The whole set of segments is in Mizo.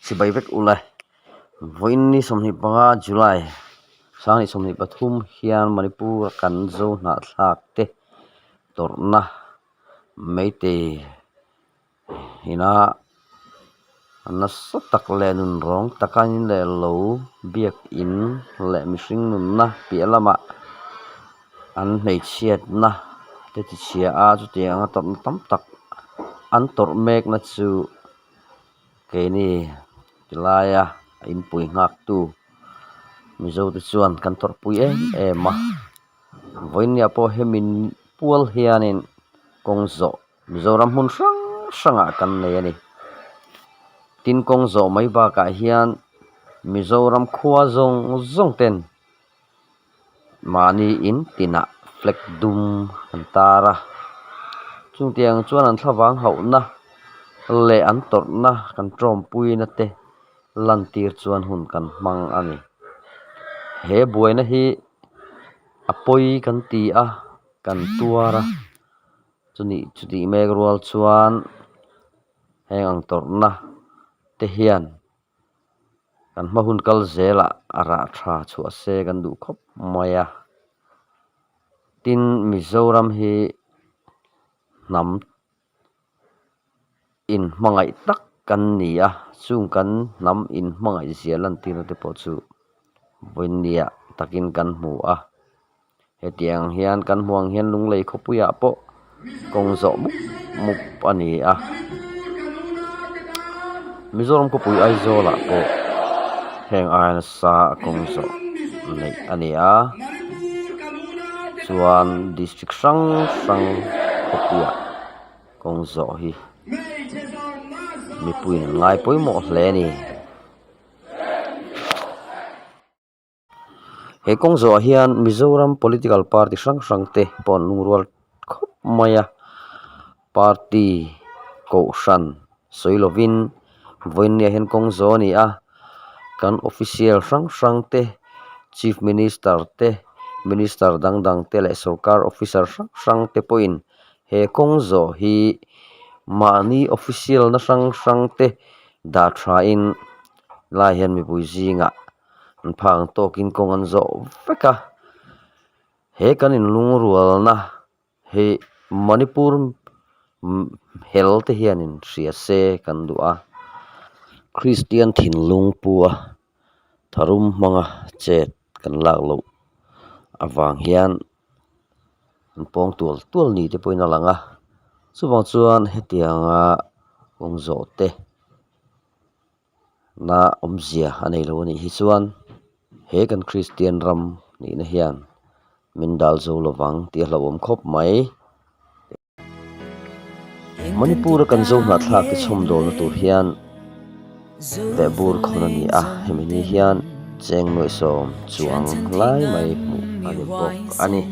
Chibai vek ula, vawiin ni 25 July 2023 hian Manipur a kan zo hnahthlak te tawrhna meitei ina nasa tak leh nunrawng taka in leh lo biakin leh mihring nunna piah lamah an hmeichhiatna te tichhia a chutiang anga tawrhna tam tak an tawrh mekna chu. Keini tilaia inpui nghaktu Mizote chuan kan tawrhpui em em a, vawinia pawh hemi pual hianin kawng zawh Mizoram hmun hrang hrangah kan nei a ni. Tin kawng zawh mai bakah hian Mizoram khua zawng zawng ten Mahni in tinah flag dum an tar a, chungtiang chuan an thlavang hauhna leh an tawrhna kan tawmpuina te lantir chuan hun kan hmang a ni. He buaina hi a pawi kan ti a, kan tuar a, chuni chutih mek rual chuan heng ang tawrhna te hian. Kan hma hun kal zelah a rah tha chhuah se kan duh khawp mai a. Tin, Mizoram hi hnam inhmangaih tak kan ni a, chung kan hnam inhmangaih zia lantirna te pawh chu vawinia takin kan hmu a. Hetiang hian kan hmuh ang hian Lunglei khawpuiah pawh kawng zawh mup mup a ni a. Mizoram khawpui Aizawlah pawh heng aia nasa a kawng zawh neih a ni a. Chuan district hrang hrang khawpuiah kawng zawh hi mipuiin an ngai pawimawh hle a ni. He kawng zawhah hian Mizoram political party hrang hrang te pawh an lungrual khawp mai a party kohhran sawi lovin vawiinniah hian kawng zawh a ni a kan official hrang hrang te chief minister te minister dang dang te leh sorkar officer hrang hrang te pawhin he kawng zawh hi mahni official na hrang hrang te dah tha in lai hian mipui zingah an phak ang tawkin kawng an zawh vek a he kan inlungrualna hi Manipur hel te hianin hria se kan duh a Kristian thinlung pu a tharum hmanga chet kan lak loh avang hian an pawng tual tual ni te pawhin a lang a chuvang chuan hetianga kawng zawh te. Na awmzia a nei lo a nih hi chuan he kan Kristian ram nihna hian min dal zo lovang tih a hlauhawm khawp mai. Manipur a kan zo hnahthlak te chhawmdawlna tur hian vehbur khawn a ni a, hemi ni hian cheng nuaihsawm chuang lai mai hmuh a ni bawk a ni.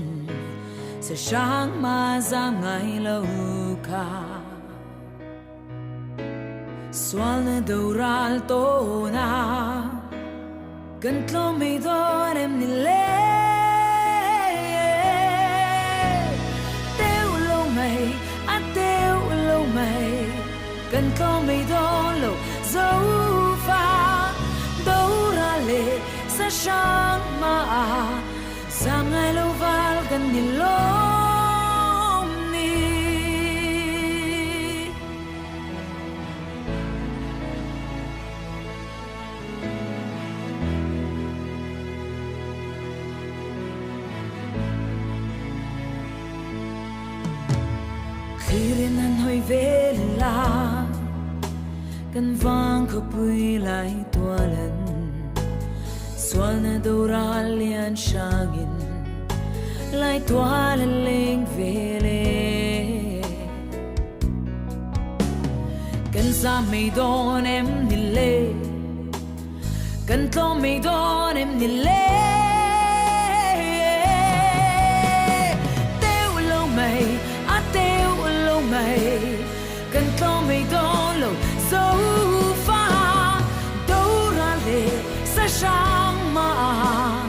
Sualna doral tawna kan tlawm mai dawn em ni le? Teuh lo mai, a teuh lo mai, kan tlawm mai dawn lo Zofa doral leh sa hrang hmaah Zam ngai lo val kan ni lawm ni. Thlirin an hawi vel a, kan vang khawpui lai tual an. Sualna doral lian hrangin lai tual an leng vel e. Kan zam mai dawn em ni le? Kan tlawm mai dawn em ni le? Teuh lo mai, a teuh lo mai. Kan tlawm mai dawn lo Zofa Dora leh sa hrang mah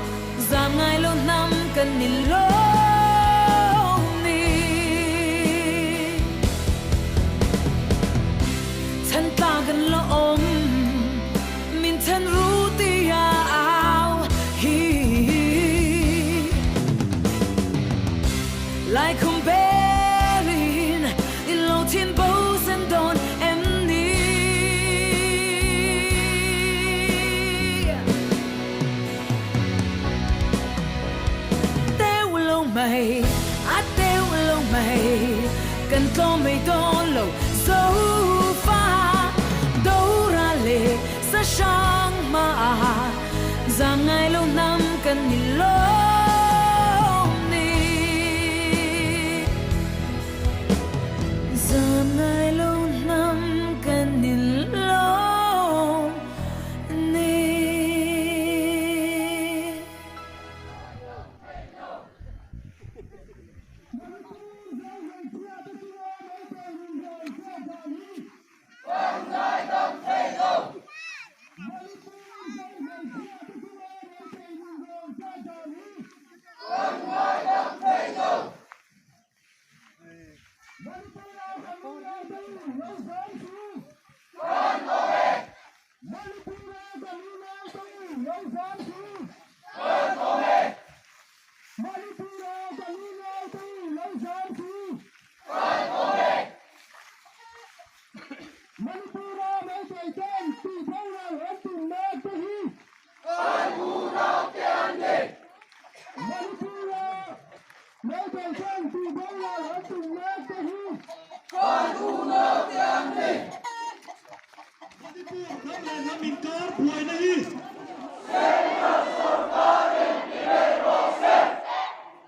zam ngai lo hnam kan ni lawm ni. Chhan tla kan la awm. hrang mah zam ngai lo hnam kan ni lawm ni. Zam ngai lo hnam kan ni lawm ni.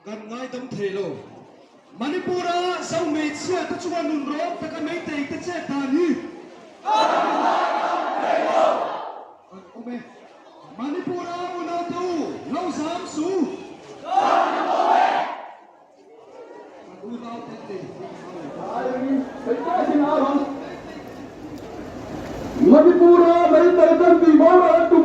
Kan ngaidam thei lo. Manipur-a Zo hmeichhia te chunga nun rawng taka Meitei te chet dan hi kan ngaidam thei lo. Kan awm e. Manipur-a unaute u lo zam su. Kan awm e. Kan unaute nei Manipur-a Meitei ten tih boral an tum.